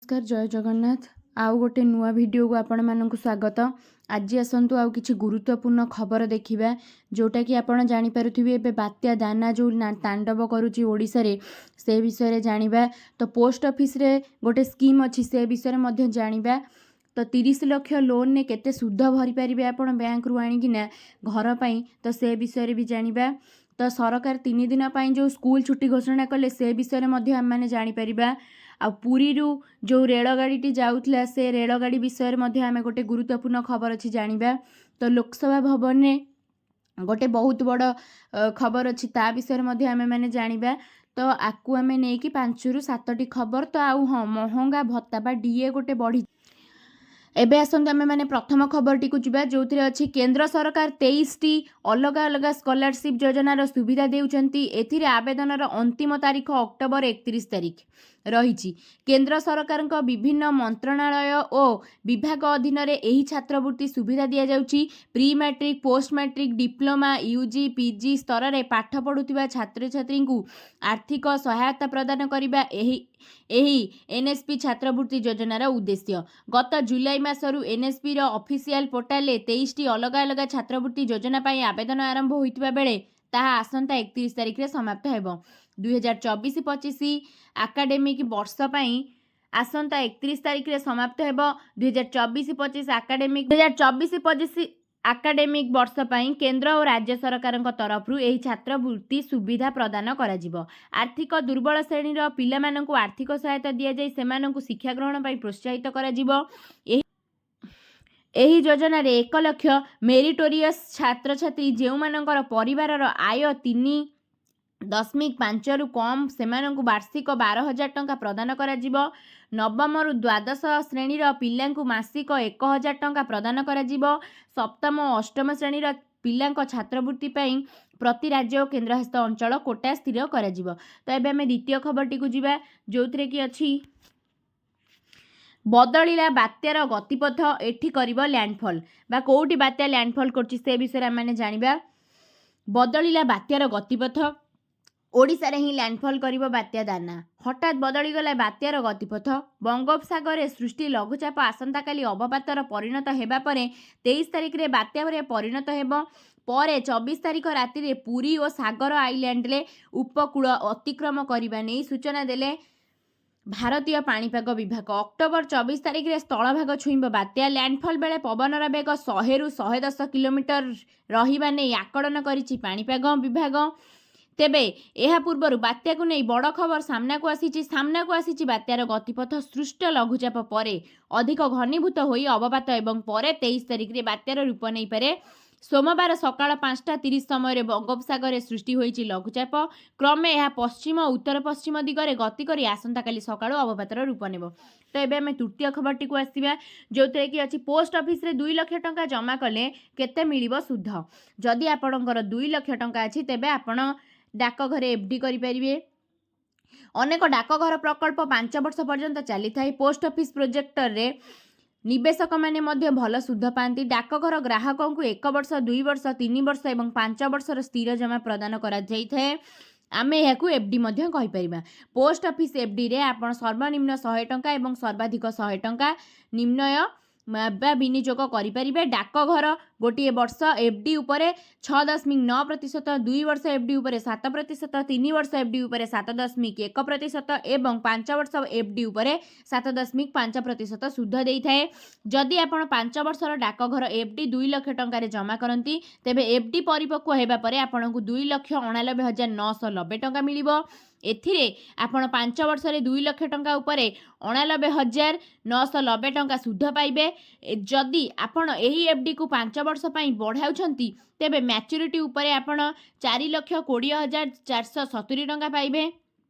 ନମସ୍କାର, ଜୟ ଜଗନ୍ନାଥ। ଆଉ ଗୋଟେ ନୂଆ ଭିଡ଼ିଓକୁ ଆପଣମାନଙ୍କୁ ସ୍ୱାଗତ। ଆଜି ଆସନ୍ତୁ ଆଉ କିଛି ଗୁରୁତ୍ୱପୂର୍ଣ୍ଣ ଖବର ଦେଖିବା, ଯେଉଁଟାକି ଆପଣ ଜାଣିପାରୁଥିବେ, ଏବେ ବାତ୍ୟା ଦାନା ଯେଉଁ ତାଣ୍ଡବ କରୁଛି ଓଡ଼ିଶାରେ, ସେ ବିଷୟରେ ଜାଣିବା। ତ ପୋଷ୍ଟ ଅଫିସରେ ଗୋଟେ ସ୍କିମ୍ ଅଛି, ସେ ବିଷୟରେ ମଧ୍ୟ ଜାଣିବା। ତ 30 ଲକ୍ଷ ଲୋନ୍ରେ କେତେ ସୁଧ ଭରିପାରିବେ ଆପଣ ବ୍ୟାଙ୍କରୁ ଆଣିକିନା ଘର ପାଇଁ, ତ ସେ ବିଷୟରେ ବି ଜାଣିବା। ତ ସରକାର 3 ଦିନ ପାଇଁ ଯେଉଁ ସ୍କୁଲ ଛୁଟି ଘୋଷଣା କଲେ, ସେ ବିଷୟରେ ମଧ୍ୟ ଆମେମାନେ ଜାଣିପାରିବା। ଆଉ ପୁରୀରୁ ଯେଉଁ ରେଳଗାଡ଼ିଟି ଯାଉଥିଲା, ସେ ରେଳଗାଡ଼ି ବିଷୟରେ ମଧ୍ୟ ଆମେ ଗୋଟେ ଗୁରୁତ୍ୱପୂର୍ଣ୍ଣ ଖବର ଅଛି, ଜାଣିବା। ତ ଲୋକସଭା ଭବନରେ ଗୋଟେ ବହୁତ ବଡ଼ ଖବର ଅଛି, ତା ବିଷୟରେ ମଧ୍ୟ ଆମେମାନେ ଜାଣିବା। ତ ଆକୁ ଆମେ ନେଇକି ପାଞ୍ଚରୁ ସାତଟି ଖବର। ତ ଆଉ ହଁ, ମହଙ୍ଗା ଭତ୍ତା ବା ଡିଏ ଗୋଟେ ବଢ଼ି। ଏବେ ଆସନ୍ତୁ ଆମେମାନେ ପ୍ରଥମ ଖବରଟିକୁ ଯିବା, ଯେଉଁଥିରେ ଅଛି କେନ୍ଦ୍ର ସରକାର 23ଟି ଅଲଗା ଅଲଗା ସ୍କଲାରସିପ୍ ଯୋଜନାର ସୁବିଧା ଦେଉଛନ୍ତି। ଏଥିରେ ଆବେଦନର ଅନ୍ତିମ ତାରିଖ ଅକ୍ଟୋବର 31 ତାରିଖ ରହିଛି। କେନ୍ଦ୍ର ସରକାରଙ୍କ ବିଭିନ୍ନ ମନ୍ତ୍ରଣାଳୟ ଓ ବିଭାଗ ଅଧୀନରେ ଏହି ଛାତ୍ରବୃତ୍ତି ସୁବିଧା ଦିଆଯାଉଛି। Pre matric, post matric, diploma, UG, PG ସ୍ତରରେ ପାଠ ପଢ଼ୁଥିବା ଛାତ୍ରଛାତ୍ରୀଙ୍କୁ ଆର୍ଥିକ ସହାୟତା ପ୍ରଦାନ କରିବା ଏହି ଏନ୍ଏସ୍ପି ଛାତ୍ରବୃତ୍ତି ଯୋଜନାର ଉଦ୍ଦେଶ୍ୟ। ଗତ ଜୁଲାଇ ମାସରୁ ଏନ୍ଏସ୍ପିର ଅଫିସିଆଲ ପୋର୍ଟାଲରେ 23ଟି ଅଲଗା ଅଲଗା ଛାତ୍ରବୃତ୍ତି ଯୋଜନା ପାଇଁ ଆବେଦନ ଆରମ୍ଭ ହୋଇଥିବା ବେଳେ ତାହା ଆସନ୍ତା 31 ତାରିଖରେ ସମାପ୍ତ ହେବ। 2024-25 ଆକାଡେମିକ୍ ବର୍ଷ ପାଇଁ ଆସନ୍ତା 31 ତାରିଖରେ ସମାପ୍ତ ହେବ। 2024-25 ଆକାଡେମିକ୍ 2024-25 ଆକାଡେମିକ୍ ବର୍ଷ ପାଇଁ କେନ୍ଦ୍ର ଓ ରାଜ୍ୟ ସରକାରଙ୍କ ତରଫରୁ ଏହି ଛାତ୍ରବୃତ୍ତି ସୁବିଧା ପ୍ରଦାନ କରାଯିବ। ଆର୍ଥିକ ଦୁର୍ବଳ ଶ୍ରେଣୀର ପିଲାମାନଙ୍କୁ ଆର୍ଥିକ ସହାୟତା ଦିଆଯାଇ ସେମାନଙ୍କୁ ଶିକ୍ଷା ଗ୍ରହଣ ପାଇଁ ପ୍ରୋତ୍ସାହିତ କରାଯିବ। ଏହି ଯୋଜନାରେ 1 ଲକ୍ଷ ମେରିଟୋରିୟସ୍ ଛାତ୍ରଛାତ୍ରୀ, ଯେଉଁମାନଙ୍କର ପରିବାରର ଆୟ 3.5ରୁ କମ୍, ସେମାନଙ୍କୁ ବାର୍ଷିକ 12,000 ଟଙ୍କା ପ୍ରଦାନ କରାଯିବ। ନବମରୁ ଦ୍ୱାଦଶ ଶ୍ରେଣୀର ପିଲାଙ୍କୁ ମାସିକ 1000 ଟଙ୍କା ପ୍ରଦାନ କରାଯିବ। ସପ୍ତମ ଓ ଅଷ୍ଟମ ଶ୍ରେଣୀର ପିଲାଙ୍କ ଛାତ୍ରବୃତ୍ତି ପାଇଁ ପ୍ରତି ରାଜ୍ୟ ଓ କେନ୍ଦ୍ରଶାସିତ ଅଞ୍ଚଳ କୋଟା ସ୍ଥିର କରାଯିବ। ତ ଏବେ ଆମେ ଦ୍ୱିତୀୟ ଖବରଟିକୁ ଯିବା, ଯେଉଁଥିରେ କି ଅଛି ବଦଳିଲା ବାତ୍ୟାର ଗତିପଥ, ଏଠି କରିବ ଲ୍ୟାଣ୍ଡଫଲ୍ ବା କେଉଁଠି ବାତ୍ୟା ଲ୍ୟାଣ୍ଡଫଲ୍ କରୁଛି, ସେ ବିଷୟରେ ଆମେମାନେ ଜାଣିବା। ବଦଳିଲା ବାତ୍ୟାର ଗତିପଥ, ଓଡ଼ିଶାରେ ହିଁ ଲ୍ୟାଣ୍ଡଫଲ୍ କରିବ ବାତ୍ୟା ଦାନା। ହଠାତ୍ ବଦଳିଗଲା ବାତ୍ୟାର ଗତିପଥ। ବଙ୍ଗୋପସାଗରରେ ସୃଷ୍ଟି ଲଘୁଚାପ ଆସନ୍ତାକାଲି ଅବପାତର ପରିଣତ ହେବା ପରେ 23 ତାରିଖରେ ବାତ୍ୟାରେ ପରିଣତ ହେବ। ପରେ 24 ତାରିଖ ରାତିରେ ପୁରୀ ଓ ସାଗର ଆଇଲ୍ୟାଣ୍ଡରେ ଉପକୂଳ ଅତିକ୍ରମ କରିବା ନେଇ ସୂଚନା ଦେଲେ ଭାରତୀୟ ପାଣିପାଗ ବିଭାଗ। ଅକ୍ଟୋବର 24 ତାରିଖରେ ସ୍ଥଳଭାଗ ଛୁଇଁବ ବାତ୍ୟା। ଲ୍ୟାଣ୍ଡଫଲ୍ ବେଳେ ପବନର ବେଗ 100ରୁ 110 କିଲୋମିଟର ରହିବା ନେଇ ଆକଳନ କରିଛି ପାଣିପାଗ ବିଭାଗ। ତେବେ ଏହା ପୂର୍ବରୁ ବାତ୍ୟାକୁ ନେଇ ବଡ଼ ଖବର ସାମ୍ନାକୁ ଆସିଛି। ସାମ୍ନାକୁ ଆସିଛି ବାତ୍ୟାର ଗତିପଥ। ସୃଷ୍ଟ ଲଘୁଚାପ ପରେ ଅଧିକ ଘନୀଭୂତ ହୋଇ ଅବପାତ ଏବଂ ପରେ 23 ତାରିଖରେ ବାତ୍ୟାର ରୂପ ନେଇପାରେ। ସୋମବାର ସକାଳ 5ଟା 30 ସମୟରେ ବଙ୍ଗୋପସାଗରରେ ସୃଷ୍ଟି ହୋଇଛି ଲଘୁଚାପ। କ୍ରମେ ଏହା ପଶ୍ଚିମ ଉତ୍ତର ପଶ୍ଚିମ ଦିଗରେ ଗତି କରି ଆସନ୍ତାକାଲି ସକାଳୁ ଅବପାତର ରୂପ ନେବ। ତ ଏବେ ଆମେ ତୃତୀୟ ଖବରଟିକୁ ଆସିବା, ଯେଉଁଥିରେ କି ଅଛି ପୋଷ୍ଟ ଅଫିସରେ 2 ଲକ୍ଷ ଟଙ୍କା ଜମା କଲେ କେତେ ମିଳିବ ସୁଧ। ଯଦି ଆପଣଙ୍କର 2 ଲକ୍ଷ ଟଙ୍କା ଅଛି, ତେବେ ଆପଣ ଡାକଘରେ ଏଫ୍ ଡି କରିପାରିବେ। ଅନେକ ଡାକଘର ପ୍ରକଳ୍ପ 5 ବର୍ଷ ପର୍ଯ୍ୟନ୍ତ ଚାଲିଥାଏ। ପୋଷ୍ଟ ଅଫିସ ପ୍ରୋଜେକ୍ଟରରେ ନିବେଶକମାନେ ମଧ୍ୟ ଭଲ ସୁଧ ପାଆନ୍ତି। ଡାକଘର ଗ୍ରାହକଙ୍କୁ 1 ବର୍ଷ, 2 ବର୍ଷ, 3 ବର୍ଷ ଏବଂ 5 ବର୍ଷର ସ୍ଥିର ଜମା ପ୍ରଦାନ କରାଯାଇଥାଏ। ଆମେ ଏହାକୁ ଏଫ୍ ଡି ମଧ୍ୟ କହିପାରିବା। ପୋଷ୍ଟ ଅଫିସ ଏଫ୍ଡିରେ ଆପଣ ସର୍ବନିମ୍ନ 100 ଟଙ୍କା ଏବଂ ସର୍ବାଧିକ 100 ଟଙ୍କା ନିର୍ଣ୍ଣୟ ବା ବିନିଯୋଗ କରିପାରିବେ। ଡାକଘର ଗୋଟିଏ ବର୍ଷ ଏଫ୍ ଡି ଉପରେ 6.9%, 2 ବର୍ଷ ଏଫ୍ ଡି ଉପରେ 7%, 3 ବର୍ଷ ଏଫ୍ ଡି ଉପରେ 7.1% ଏବଂ 5 ବର୍ଷ ଏଫ୍ ଡି ଉପରେ 7.5% ସୁଧ ଦେଇଥାଏ। ଯଦି ଆପଣ 5 ବର୍ଷର ଡାକଘର ଏଫ୍ ଡି 2 ଲକ୍ଷ ଟଙ୍କାରେ ଜମା କରନ୍ତି, ତେବେ ଏଫ୍ ଡି ପରିପକ୍ୱ ହେବା ପରେ ଆପଣଙ୍କୁ 2,89,990 ଟଙ୍କା ମିଳିବ। ଏଥିରେ ଆପଣ 5 ବର୍ଷରେ 2 ଲକ୍ଷ ଟଙ୍କା ଉପରେ 89,990 ଟଙ୍କା ସୁଧ ପାଇବେ। ଯଦି ଆପଣ ଏହି ଏଫ୍ ଡିକୁ 5 ବର୍ଷ ପାଇଁ ବଢ଼ାଉଛନ୍ତି, ତେବେ ମ୍ୟାଚୁରିଟି ଉପରେ ଆପଣ 4,20,470 ଟଙ୍କା ପାଇବେ।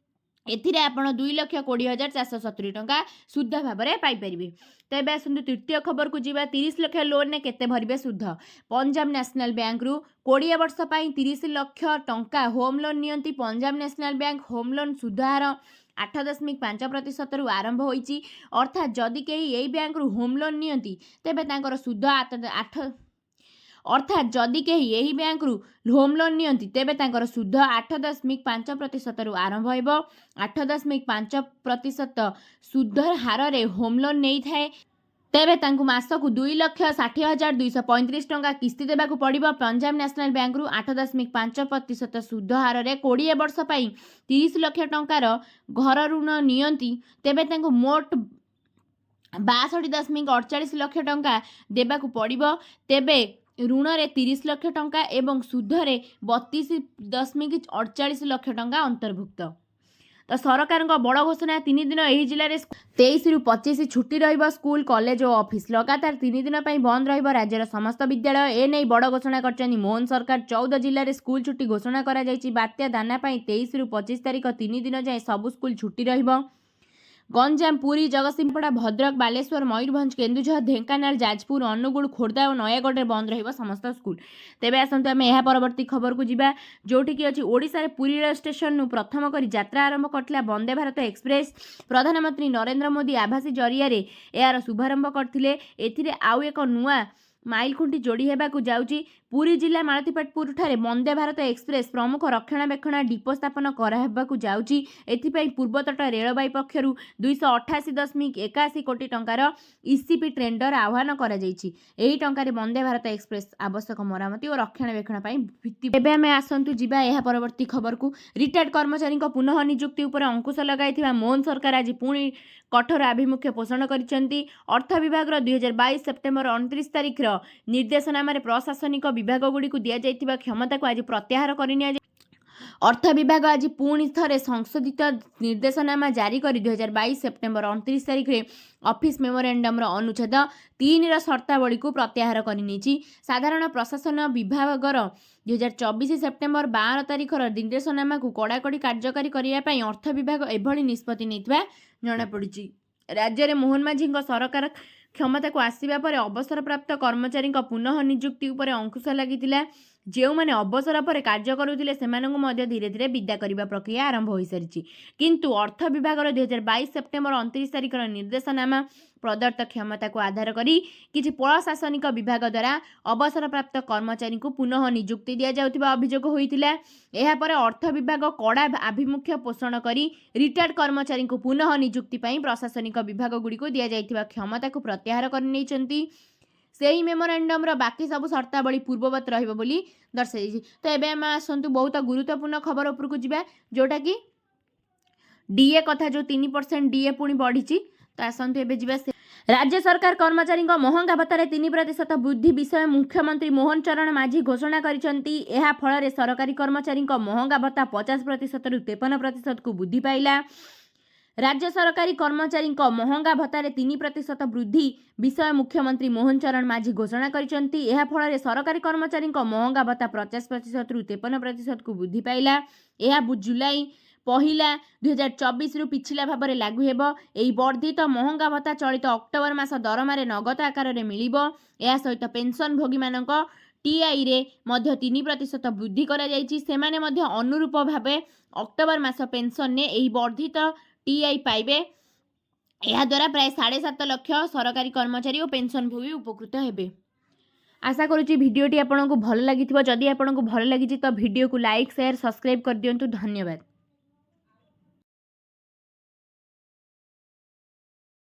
ଏଥିରେ ଆପଣ 2,20,470 ଟଙ୍କା ସୁଧ ଭାବରେ ପାଇପାରିବେ। ତ ଏବେ ଆସନ୍ତୁ ତୃତୀୟ ଖବରକୁ ଯିବା। 30 ଲକ୍ଷ ଲୋନ୍ରେ କେତେ ଭରିବେ ସୁଧ? ପଞ୍ଜାବ ନ୍ୟାସନାଲ୍ ବ୍ୟାଙ୍କରୁ 20 ବର୍ଷ ପାଇଁ 30 ଲକ୍ଷ ଟଙ୍କା ହୋମ୍ ଲୋନ୍ ନିଅନ୍ତି। Punjab national bank home loan ସୁଧ ହାର 8.5 ପ୍ରତିଶତରୁ ଆରମ୍ଭ ହୋଇଛି। ଅର୍ଥାତ୍ ଯଦି କେହି ଏହି ବ୍ୟାଙ୍କରୁ ହୋମ୍ ଲୋନ୍ ନିଅନ୍ତି, ତେବେ ତାଙ୍କର ସୁଧ ଆଠ ଅର୍ଥାତ୍ ଯଦି କେହି ଏହି ବ୍ୟାଙ୍କରୁ ହୋମ୍ ଲୋନ୍ ନିଅନ୍ତି, ତେବେ ତାଙ୍କର ସୁଧ 8.5 ପ୍ରତିଶତରୁ ଆରମ୍ଭ ହେବ। 8.5% ସୁଧ ହାରରେ ହୋମ୍ ଲୋନ୍ ନେଇଥାଏ, ତେବେ ତାଙ୍କୁ ମାସକୁ 2,60,235 ଟଙ୍କା କିସ୍ତି ଦେବାକୁ ପଡ଼ିବ। ପଞ୍ଜାବ ନ୍ୟାସନାଲ ବ୍ୟାଙ୍କରୁ 8.5% ସୁଧ ହାରରେ 20 ବର୍ଷ ପାଇଁ 30 ଲକ୍ଷ ଟଙ୍କାର ଘର ଋଣ ନିଅନ୍ତି, ତେବେ ତାଙ୍କୁ ମୋଟ 62.48 ଲକ୍ଷ ଟଙ୍କା ଦେବାକୁ ପଡ଼ିବ। ତେବେ ଋଣରେ 30 ଲକ୍ଷ ଟଙ୍କା ଏବଂ ସୁଧରେ 32.48 ଲକ୍ଷ ଟଙ୍କା ଅନ୍ତର୍ଭୁକ୍ତ। ତ ସରକାରଙ୍କ ବଡ଼ ଘୋଷଣା, 3 ଦିନ ଏହି ଜିଲ୍ଲାରେ 23ରୁ 25 ଛୁଟି ରହିବ ସ୍କୁଲ, କଲେଜ ଓ ଅଫିସ। ଲଗାତାର 3 ଦିନ ପାଇଁ ବନ୍ଦ ରହିବ ରାଜ୍ୟର ସମସ୍ତ ବିଦ୍ୟାଳୟ। ଏ ନେଇ ବଡ଼ ଘୋଷଣା କରିଛନ୍ତି ମୋହନ ସରକାର। 14 ଜିଲ୍ଲାରେ ସ୍କୁଲ ଛୁଟି ଘୋଷଣା କରାଯାଇଛି। ବାତ୍ୟା ଦାନା ପାଇଁ 23ରୁ 25 ତାରିଖ 3 ଦିନ ଯାଏଁ ସବୁ ସ୍କୁଲ ଛୁଟି ରହିବ। ଗଞ୍ଜାମ, ପୁରୀ, ଜଗତସିଂହପୁର, ଭଦ୍ରକ, ବାଲେଶ୍ୱର, ମୟୂରଭଞ୍ଜ, କେନ୍ଦୁଝର, ଢେଙ୍କାନାଳ, ଯାଜପୁର, ଅନୁଗୁଳ, ଖୋର୍ଦ୍ଧା ଓ ନୟାଗଡ଼ରେ ବନ୍ଦ ରହିବ ସମସ୍ତ ସ୍କୁଲ। ତେବେ ଆସନ୍ତୁ ଆମେ ଏହା ପରବର୍ତ୍ତୀ ଖବରକୁ ଯିବା, ଯେଉଁଠିକି ଅଛି ଓଡ଼ିଶାରେ ପୁରୀ ରେଳ ଷ୍ଟେସନରୁ ପ୍ରଥମ କରି ଯାତ୍ରା ଆରମ୍ଭ କରିଥିଲା ବନ୍ଦେ ଭାରତ ଏକ୍ସପ୍ରେସ୍। ପ୍ରଧାନମନ୍ତ୍ରୀ ନରେନ୍ଦ୍ର ମୋଦି ଆଭାସୀ ଜରିଆରେ ଏହାର ଶୁଭାରମ୍ଭ କରିଥିଲେ। ଏଥିରେ ଆଉ ଏକ ନୂଆ ମାଇଲଖୁଣ୍ଟି ଯୋଡ଼ି ହେବାକୁ ଯାଉଛି। ପୁରୀ ଜିଲ୍ଲା ମାଳତୀପାଟପୁରଠାରେ ବନ୍ଦେ ଭାରତ ଏକ୍ସପ୍ରେସ୍ ପ୍ରମୁଖ ରକ୍ଷଣାବେକ୍ଷଣ ଡିପୋ ସ୍ଥାପନ କରାହେବାକୁ ଯାଉଛି। ଏଥିପାଇଁ ପୂର୍ବତଟ ରେଳବାଇ ପକ୍ଷରୁ 288.81 କୋଟି ଟଙ୍କାର ଇସିପି ଟେଣ୍ଡର ଆହ୍ୱାନ କରାଯାଇଛି। ଏହି ଟଙ୍କାରେ ବନ୍ଦେ ଭାରତ ଏକ୍ସପ୍ରେସ୍ ଆବଶ୍ୟକ ମରାମତି ଓ ରକ୍ଷଣାବେକ୍ଷଣ ପାଇଁ ଭିତ୍ତି। ଏବେ ଆମେ ଆସନ୍ତୁ ଯିବା ଏହା ପରବର୍ତ୍ତୀ ଖବରକୁ। ରିଟାୟାର୍ଡ କର୍ମଚାରୀଙ୍କ ପୁନଃ ନିଯୁକ୍ତି ଉପରେ ଅଙ୍କୁଶ ଲଗାଇଥିବା ମୋହନ ସରକାର ଆଜି ପୁଣି କଠୋର ଆଭିମୁଖ୍ୟ ପୋଷଣ କରିଛନ୍ତି। ଅର୍ଥ ବିଭାଗର 2022 ସେପ୍ଟେମ୍ବର 29 ତାରିଖର ନିର୍ଦ୍ଦେଶନାମାରେ ପ୍ରଶାସନିକ ବିଭାଗଗୁଡ଼ିକୁ ଦିଆଯାଇଥିବା କ୍ଷମତାକୁ ଆଜି ପ୍ରତ୍ୟାହାର କରିନିଆଯାଇ ଅର୍ଥ ବିଭାଗ ଆଜି ପୁଣି ଥରେ ସଂଶୋଧିତ ନିର୍ଦ୍ଦେଶନାମା ଜାରି କରି 2022 ସେପ୍ଟେମ୍ବର 29 ତାରିଖରେ ଅଫିସ ମେମୋରାଣ୍ଡମର ଅନୁଚ୍ଛେଦ 3ର ସର୍ତ୍ତାବଳୀକୁ ପ୍ରତ୍ୟାହାର କରିନେଇଛି। ସାଧାରଣ ପ୍ରଶାସନ ବିଭାଗର 2024 ସେପ୍ଟେମ୍ବର 12 ତାରିଖର ନିର୍ଦ୍ଦେଶନାମାକୁ କଡ଼ାକଡ଼ି କାର୍ଯ୍ୟକାରୀ କରିବା ପାଇଁ ଅର୍ଥ ବିଭାଗ ଏଭଳି ନିଷ୍ପତ୍ତି ନେଇଥିବା ଜଣାପଡ଼ିଛି। ରାଜ୍ୟରେ ମୋହନ ମାଝୀଙ୍କ ସରକାର କ୍ଷମତାକୁ ଆସିବା ପରେ ଅବସରପ୍ରାପ୍ତ କର୍ମଚାରୀଙ୍କ ପୁନଃ ନିଯୁକ୍ତି ଉପରେ ଅଙ୍କୁଶ ଲାଗିଥିଲା। ଯେଉଁମାନେ ଅବସର ପରେ କାର୍ଯ୍ୟ କରୁଥିଲେ, ସେମାନଙ୍କୁ ମଧ୍ୟ ଧୀରେ ଧୀରେ ବିଦା କରିବା ପ୍ରକ୍ରିୟା ଆରମ୍ଭ ହୋଇସାରିଛି। କିନ୍ତୁ ଅର୍ଥ ବିଭାଗର 2022 ସେପ୍ଟେମ୍ବର 29 ତାରିଖର ନିର୍ଦ୍ଦେଶନାମା ପ୍ରଦତ୍ତ କ୍ଷମତାକୁ ଆଧାର କରି କିଛି ପ୍ରଶାସନିକ ବିଭାଗ ଦ୍ୱାରା ଅବସରପ୍ରାପ୍ତ କର୍ମଚାରୀଙ୍କୁ ପୁନଃ ନିଯୁକ୍ତି ଦିଆଯାଉଥିବା ଅଭିଯୋଗ ହୋଇଥିଲା। ଏହାପରେ ଅର୍ଥ ବିଭାଗ କଡ଼ା ଆଭିମୁଖ୍ୟ ପୋଷଣ କରି ରିଟାୟାର୍ଡ କର୍ମଚାରୀଙ୍କୁ ପୁନଃ ନିଯୁକ୍ତି ପାଇଁ ପ୍ରଶାସନିକ ବିଭାଗଗୁଡ଼ିକୁ ଦିଆଯାଇଥିବା କ୍ଷମତାକୁ ପ୍ରତ୍ୟାହାର କରିନେଇଛନ୍ତି। ସେହି ମେମୋରାଣ୍ଡମର ବାକି ସବୁ ସର୍ତ୍ତାବଳୀ ପୂର୍ବବତ୍ ରହିବ ବୋଲି ଦର୍ଶାଯାଇଛି। ତ ଏବେ ଆମେ ଆସନ୍ତୁ ବହୁତ ଗୁରୁତ୍ୱପୂର୍ଣ୍ଣ ଖବର ଉପରକୁ ଯିବା, ଯେଉଁଟାକି ଡିଏ କଥା, ଯେଉଁ 3% ଡିଏ ପୁଣି ବଢ଼ିଛି। ତ ଆସନ୍ତୁ ଏବେ ଯିବା ସେ ରାଜ୍ୟ ସରକାର କର୍ମଚାରୀଙ୍କ ମହଙ୍ଗା ଭତ୍ତାରେ 3% ବୃଦ୍ଧି ବିଷୟ ମୁଖ୍ୟମନ୍ତ୍ରୀ ମୋହନ ଚରଣ ମାଝୀ ଘୋଷଣା କରିଛନ୍ତି। ଏହା ଫଳରେ ସରକାରୀ କର୍ମଚାରୀଙ୍କ ମହଙ୍ଗା ଭତ୍ତା 50 ପ୍ରତିଶତରୁ 53 ପ୍ରତିଶତକୁ ବୃଦ୍ଧି ପାଇଲା। ରାଜ୍ୟ ସରକାରୀ କର୍ମଚାରୀଙ୍କ ମହଙ୍ଗା ଭତ୍ତାରେ 3% ବୃଦ୍ଧି ବିଷୟ ମୁଖ୍ୟମନ୍ତ୍ରୀ ମୋହନ ଚରଣ ମାଝୀ ଘୋଷଣା କରିଛନ୍ତି। ଏହା ଫଳରେ ସରକାରୀ କର୍ମଚାରୀଙ୍କ ମହଙ୍ଗା ଭତ୍ତା 50 ପ୍ରତିଶତରୁ 53 ପ୍ରତିଶତକୁ ବୃଦ୍ଧି ପାଇଲା। ଏହା ଜୁଲାଇ 1, 2024ରୁ ପିଛିଲା ଭାବରେ ଲାଗୁ ହେବ। ଏହି ବର୍ଦ୍ଧିତ ମହଙ୍ଗା ଭତ୍ତା ଚଳିତ ଅକ୍ଟୋବର ମାସ ଦରମାରେ ନଗଦ ଆକାରରେ ମିଳିବ। ଏହା ସହିତ ପେନ୍ସନଭୋଗୀମାନଙ୍କ ଟିଆଇରେ ମଧ୍ୟ 3% ବୃଦ୍ଧି କରାଯାଇଛି। ସେମାନେ ମଧ୍ୟ ଅନୁରୂପ ଭାବେ ଅକ୍ଟୋବର ମାସ ପେନ୍ସନରେ ଏହି ବର୍ଦ୍ଧିତ ଟିଆଇ ପାଇବେ। ଏହାଦ୍ୱାରା ପ୍ରାୟ 7.5 ଲକ୍ଷ ସରକାରୀ କର୍ମଚାରୀ ଓ ପେନ୍ସନଭୋଗୀ ଉପକୃତ ହେବେ। ଆଶା କରୁଛି ଭିଡ଼ିଓଟି ଆପଣଙ୍କୁ ଭଲ ଲାଗିଥିବ। ଯଦି ଆପଣଙ୍କୁ ଭଲ ଲାଗିଛି, ତ ଭିଡ଼ିଓକୁ ଲାଇକ୍, ସେୟାର, ସବସ୍କ୍ରାଇବ୍ କରିଦିଅନ୍ତୁ। ଧନ୍ୟବାଦ।